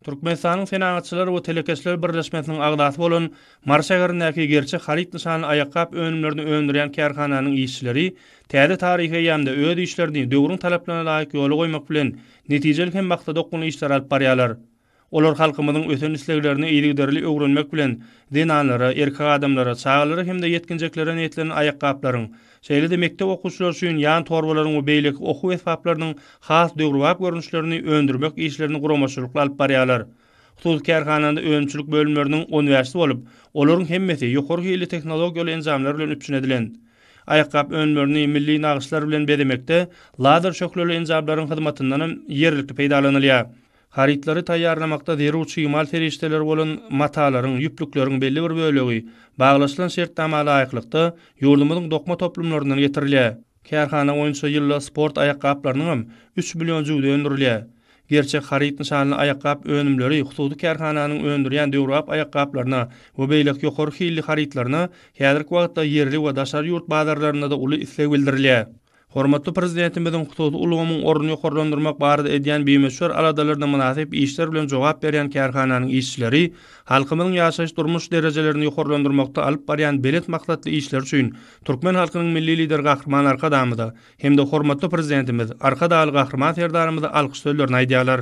Türkmenistanyň Senagatçylar we telekeçiler birleşmesiniň agzasy bolan Mary şäherindäki Gerçek haryt nyşanly aýakgap önümlerini öndürýän kärhananyň işçileri täze taryhy eýýamda öz işlerini döwrüň talaplaryna laýyk ýola goýmak bilen, netijeli hem maksadaokgunly işleri alyp barýarlar. Olar halkymyzyň ösen isleglerini yzygiderli öwrenmek bilen, zenanlara, erkek adamlara, çagalara hem-de ýetginjeklere niýetlenen aýakgaplaryň, şeýle-de mekdep okuwçylary üçin ýan torbalaryň we beýleki okuw esbaplarynyň has döwrebap görnüşlerini öndürmek işlerini guramaçylykly alyp barýarlar. Hususy kärhanada önümçilik bölümleriniň on bäşisi bolup, olaryň hemmesi ýokary hilli tehnologiýaly enjamlar bilen üpjün edilen. Aýakgap önümlerini milli nagyşlar bilen bezemekde lazer şöhleli enjamlaryň hyzmatyndanam ýerlikli peýdalanylýar. Harytlary taýýarlamakda zerur çig mal serişdeleri bolan matalaryň, ýüplükleriň belli bir bölegi, baglaşylan şertnama laýyklykda, ýurdumyzyň dokma toplumlaryndan getirilýär. Kärhana boýunça ýylda sport aýakgaplarynyňam üç million jüwdi öndürilýär. Gerçek haryt nyşanly aýakgap önümleri hususy kärhananyň öndürýän döwrebap aýakgaplaryna we beýleki ýokary hilli harytlaryna häzirki wagtda ýerli we daşary ýurt bazarlarynda-da uly isleg bildirilýär. Hormatly Prezidentimiziň hususy ulgamyň ornuny ýokarlandyrmak barada edýän bimöçber aladalaryna mynasyp işler bilen jogap berýän kärhananyň işçileri halkymyzyň ýaşaýyş-durmuş derejelerini ýokarlandyrmakda alyp barýan belent maksatly işleri üçin türkmen halkynyň Milli Lideri Gahryman Arkadagymyza hem-de hormatly Prezidentimiz Arkadagly Gahryman Serdarymyza alkyş sözlerini aýdýarlar.